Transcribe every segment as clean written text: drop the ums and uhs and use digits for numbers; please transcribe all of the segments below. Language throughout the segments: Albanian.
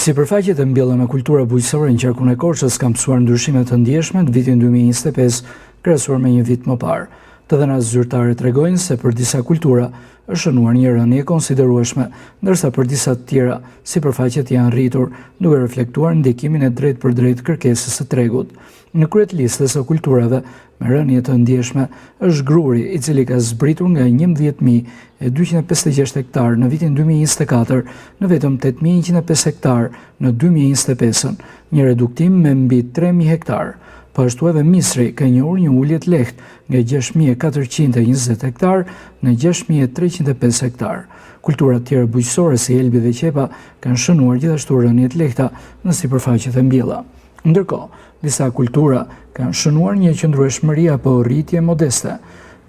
Sipërfaqet e mbjella me kultura bujqësore në qarkun e Korçës kanë pësuar ndryshime të ndjeshme në vitin 2025, krahasuar me një vit më parë. Të dhënat zyrtare tregojnë se për disa kultura është shënuar një rënie e konsiderueshme, ndërsa për disa të tjera sipërfaqet janë rritur, duke reflektuar ndikimin e drejtpërdrejtë të kërkesës së tregut. Në krye të listës së kulturave me rënie të ndjeshme është gruri, i cili ka zbritur nga 11.256 hektarë në vitin 2024 në vetëm 8.105 hektarë në 2025-ën, një reduktim me mbi 3.000 hektarë. Po ashtu edhe misri ka njohur një ulje të lehtë nga 6.420 hektarë në 6.305 hektarë. Kulturat tjera bujqësore si elbi dhe qepa kanë shënuar gjithashtu rënie të lehta në sipërfaqet e mbjella. Ndërkohë, disa kultura kanë shënuar një qëndrueshmëri apo rritje modeste.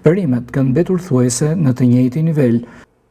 Perimet kanë mbetur thuajse në të njëjtin nivel,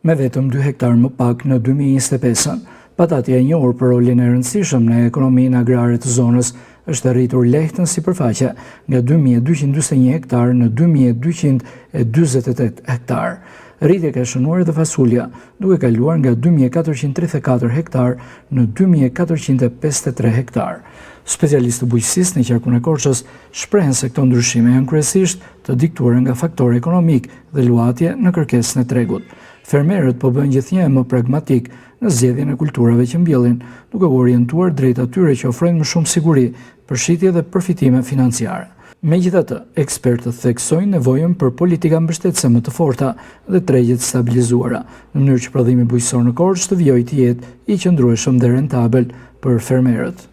me vetëm 2 hektarë më pak në 2025-ën. Patatja e njohur për rolin e rëndësishëm në ekonominë agrare të zonës është rritur lehtë në sipërfaqe, nga 2241 hektarë në 2248 hektarë. Rritje ka shënuar edhe fasulja, duke kaluar nga 2434 hektarë në 2453 hektarë. Specialistë të bujqësisë në qarkun e Korçës shprehen se këto ndryshime janë kryesisht të diktuara nga faktorë ekonomikë dhe luhatje në kërkesën e tregut. Fermerët po bëhen gjithnjë e më pragmatikë në zgjedhjen e kulturave që mbjellin, duke u orientuar drejt atyre që ofrojnë më shumë siguri për shitje dhe përfitime financiare. Megjithatë, ekspertët theksojnë nevojën për politika mbështetëse më të forta dhe tregje të stabilizuara, në mënyrë që prodhimi bujqësor në Korçë të vijojë të jetë i qëndrueshëm dhe rentabël për fermerët.